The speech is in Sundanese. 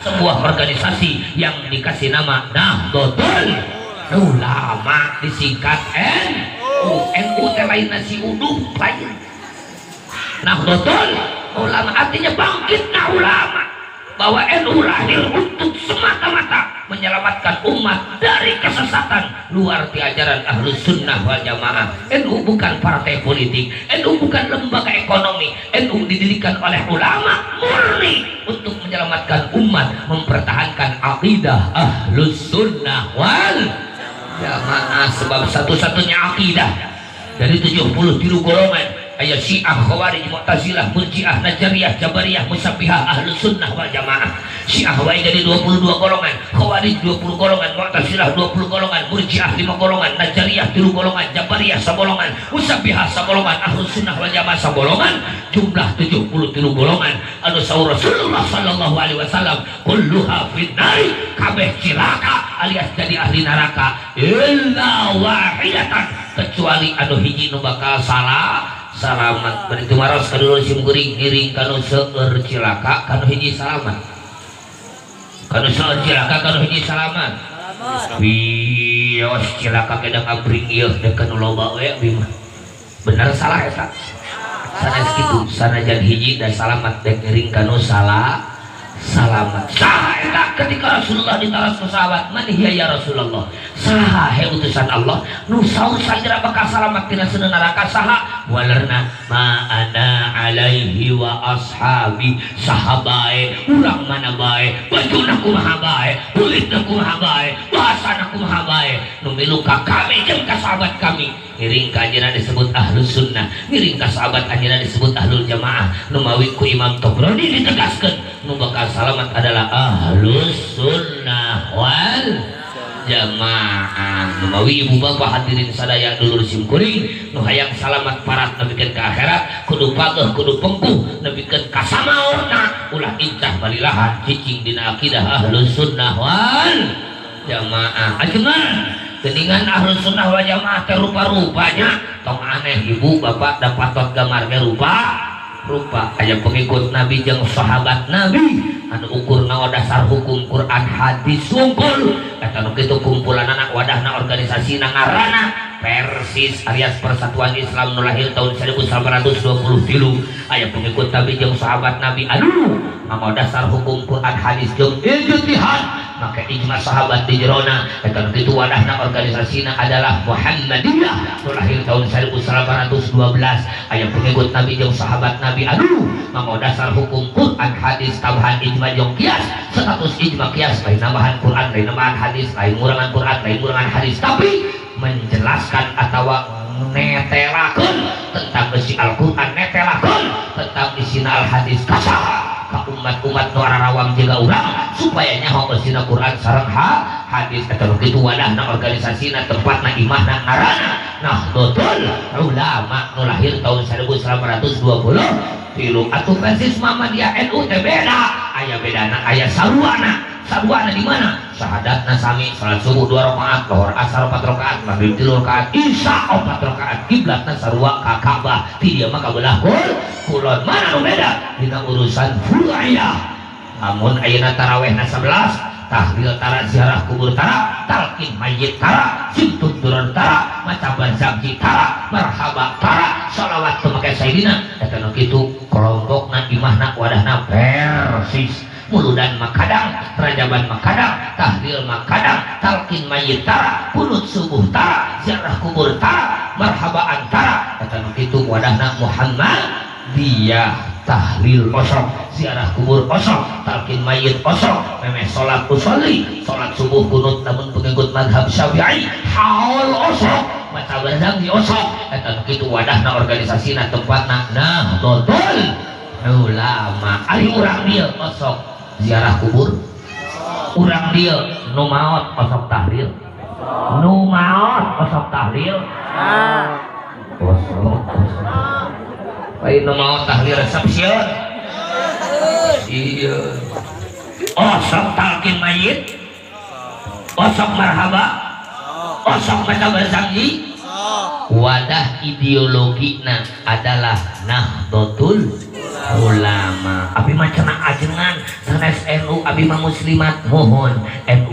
Sebuah organisasi yang dikasih nama Nahdlatul Ulama, disingkat NU. NU teh lain nasi uduk, lain. Nahdlatul Ulama artinya bangkitnya ulama, bahwa NU lahir untuk semata-mata menyelamatkan umat dari kesesatan luar di ajaran Ahlus Sunnah wal Jamaah. NU bukan partai politik, NU bukan lembaga ekonomi. NU didirikan oleh ulama murni untuk menyelamatkan umat, mempertahankan akidah Ahlus Sunnah wal Jamaah, sebab satu-satunya akidah dari 73 golongan aya Syiah, Khawarij, Mu'tazilah, Murji'ah, Najariyah, Jabariyah, Musabbihah, Ahlus Sunnah wal Jamaah. Syiah wae jadi 22 golongan, Khawarij 20 golongan, Mu'tazilah 20 golongan, Murji'ah 5 golongan, Najariyah 3 golongan, Jabariyah 1 golongan, Musabbihah 1 golongan, Ahlus Sunnah wal Jamaah 1 golongan, jumlah 73 golongan anu saur Rasulullah sallallahu alaihi wasallam kulluha finnari, kabeh cilaka alias jadi ahli neraka, illa wahidatan, kecuali anu hiji nu bakal salah salamat. Bari tumaros ka dulur sim kuring, ngiring kanu seueur cilaka, kanu hiji salamat. Kanu seueur cilaka, kanu hiji salamat. Wios cilaka kada ngabring ieu dek kanu loba we abi mah. Bener salah eta? Sanes kitu, sanajan hiji dan salamat dek ngiring kanu salah salamat. Saha eta? Ketika Rasulullah ditaros ku sahabat, "Man hiya ya Rasulullah?" Saha he utusan Allah nu saur salira bakal salamat tina seuneu neraka saha? Walerna, "Ma ana alaihi wa ashabi." Saha bae, urang mana bae, bajuna kumaha bae, kulitna kumaha bae, bahasana kumaha bae, nu milu ka kami jeung ka sahabat kami, ngiring ka anjeunna disebut Ahlus Sunnah, ngiring ka sahabat anjeunna disebut Ahlul Jamaah. Nu mawi ku Imam Tobroni ditegaskeun nu bakal salamat adalah Ahlus Sunnah wal Jamaah. Nu mawi ibu bapak hadirin sadaya, dulur sim kuring nu hayang salamat parat nepikeun ka akhirat, kudu pageuh, kudu pengkuh nepikeun ka samaorna, ulah incah balilahan cicing dina akidah Ahlus Sunnah wal Jamaah. Ajengan geningan Ahlus Sunnah wal Jamaah teh rupa-rupanya, tong aneh ibu bapak dapat tot gambar ge rupa rupa. Aya pengikut Nabi jeung sahabat Nabi anu ukur nawa dasar hukum Quran hadis wungkul. Eta nu kitu kumpulan anak wadahna organisasi ngaranna Persis alias Persatuan Islam nu lahir tahun 1923. Aya pengikut Nabi jeung sahabat Nabi anu ngamawa dasar hukum Quran hadis jeung ijtihad maka ijma sahabat di jerona. Eta nu kitu wadahna organisasina adalah Muhammadiyah nu lahir tahun 1812. Aya pengikut Nabi jeung sahabat Nabi anu ngamawa dasar hukum Quran hadis tambahan ijma jeung kias, status ijma kias lain nambahan Quran, lain nambahan hadis, lain ngurangan Quran, lain ngurangan hadis, tapi menjelaskan atau netelakeun tentang isi Al-Quran, netelakeun tentang isi al-hadis kasaha ka umat-umat nu ararawam jiga urang supaya nyaho eusina Quran sareng hadis. Eta nu kitu wadahna organisasina, tempatna, imahna ngaranna Nahdlatul Ulama nu lahir tahun 1923 atuh. Persis Muhammadiyah NU teh beda, aya bedana, aya saruana. Saruana di mana? Syahadatna sami, salat subuh 2 rakaat, lohor asar 4 rakaat, maghrib 3 rakaat, isya 4 rakaat, kiblatna sarua ka Ka'bah, ti dieu mah ka belah kulon. Mana nu beda? Dina urusan furu'iyah. Lamun ayeuna tarawehna 11, tahlil tara, ziarah kubur tara, talqin mayit tara, simtud durar tara, maca barzanji tara, marhaba tara, sholawat teu make sayyidina. Eta nu kitu kelompokna, imahna, wadahna Persis. Muludan makadang, rajaban makadang, tahlil makadang, talqin mayit tara, kunut subuh tara, ziarah kubur tara, marhabaan tara. Eta nu kitu wadahna Muhammadiyah. Tahlil osok, ziarah kubur osok, talqin mayit osok, memeh salat usolli, salat subuh kunut namun pengikut madhab Syafi'i, haul osok, maca barzanji osok. Eta nu kitu wadahna organisasina, tempatna Nahdlatul Ulama. Ari urang dieu osok ziarah kubur? Urang dieu nu maot osok tahlil? Nu maot osok tahlil? Osok, osok. Lain nu maot tahlil resep sieun. Iya, osok talqin mayit, osok marhaba, osok maca barzanji. Wadah ideologina adalah Nahdlatul Ulama. Abi mah cenah ajengan Sanes NU, abi mah muslimat. Mohon NU.